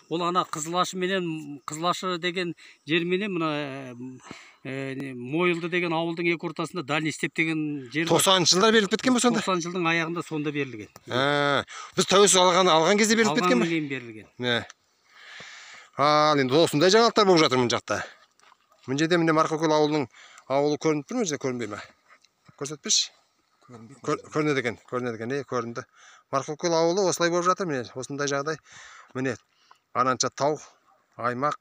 Ол ана Қызылашы менен, Қызылашы деген жер менен мына Мойылды деген ауылдың екі ортасында Дальний степ деген жер бар. 90-шы жылдар беріліп кеткен бе сонда? 90 жылдың аяғында сонда берілген. Біз тәуелсіз алған кезде беріліп кеткен бе? Алғаннан кейін берілген. Ал енді осындай жаңалықтар болып жатыр мына жақта. Мына жерде міне Марқакөл ауылының ауылы көрініп тұр ма, жерде көрінбей ме? Көрсетпеші. Көрінеді екен, көрінеді екен, көрінді. Марқакөл ауылы осылай болып жатыр, міне осындай жағдай. Міне ананша тау, аймақ,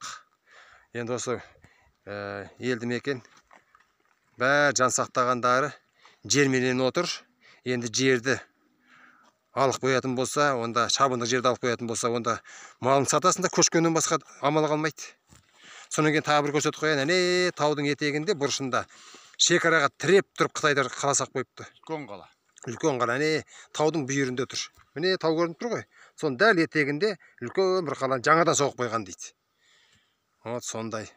енді осы елді мекен бәрі жан сақтағандары жерменен отыр. Енді жерді алып қоятын болса, онда шабындық жерді алып қоятын болса, онда малын сатасың да көшкеннен басқа амал қалмайды. Содан кейін тағы бір көрсетіп қояйын, әне таудың етегінде бұрышында шекараға тіреп тұрып қытайлар қала салып қойыпты. Үлкен қала. Үлкен қала, әне таудың бүйірінде тұр. Міне тау көрініп тұр ғой. Соның дәл етегінде үлкен бір қаланы жаңадан соғып қойған дейді. Вот сондай.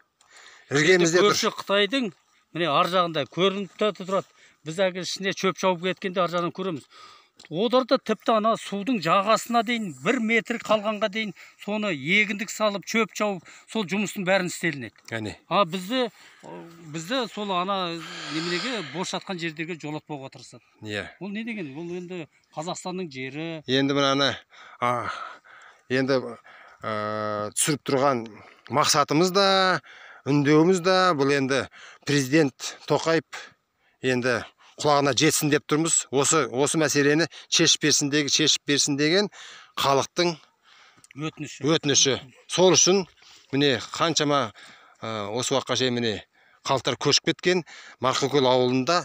Іргемізде тұр. Көрші Қытайдың міне ар жағында көрініп те тұрады. Біз әлгі ішіне шөп шауып кеткенде ар жағынан көреміз. Оларда тіпті ана судың жағасына дейін 1 метр қалғанға дейін соны егіндік салып, шөп шауып, сол жұмыстың бәрін істелінеді. Әне. А бізді сол ана неменеге бос жатқан жердерге жолатпауға тырысады. Иә. Ол не деген? Ол енді Қазақстанның жері. Енді мынаны, енді, түсіріп тұрған мақсатымыз да, үндеуіміз да, бұл енді президент Тоқаев енді құлағына жетсін деп тұрмыз. Осы мәселені шешіп берсін деген, шешіп берсін деген халықтың өтініші. Өтініші. Сол үшін міне қаншама, осы уақытқа шейін міне халықтар көшіп кеткен Марқакөл ауылында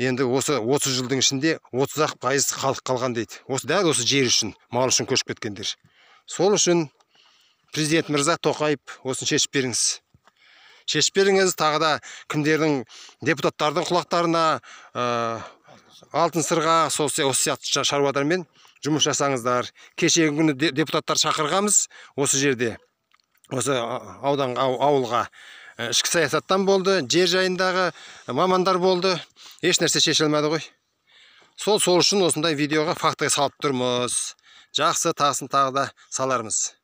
енді осы 30 жылдың ішінде отыз ақ пайыз халық қалған дейді. Осы дәл осы жер үшін, мал үшін көшіп кеткендер. Сол үшін президент мырза Тоқаев осыны шешіп беріңіз. Шешіп беріңіз, тағы да кімдердің, депутаттардың құлақтарына, алтын сырға, сол осы сияқты шаруадармен жұмыс жасаңыздар. Кешегі күні депутаттар шақырғанбыз осы жерде, осы ауданға, ауылға. Ішкі саясаттан болды, жер жайындағы мамандар болды, еш нәрсе шешілмеді ғой. Сол үшін осындай видеоға фактіге салып тұрмыз. Жақсы, тағысын тағы да салармыз.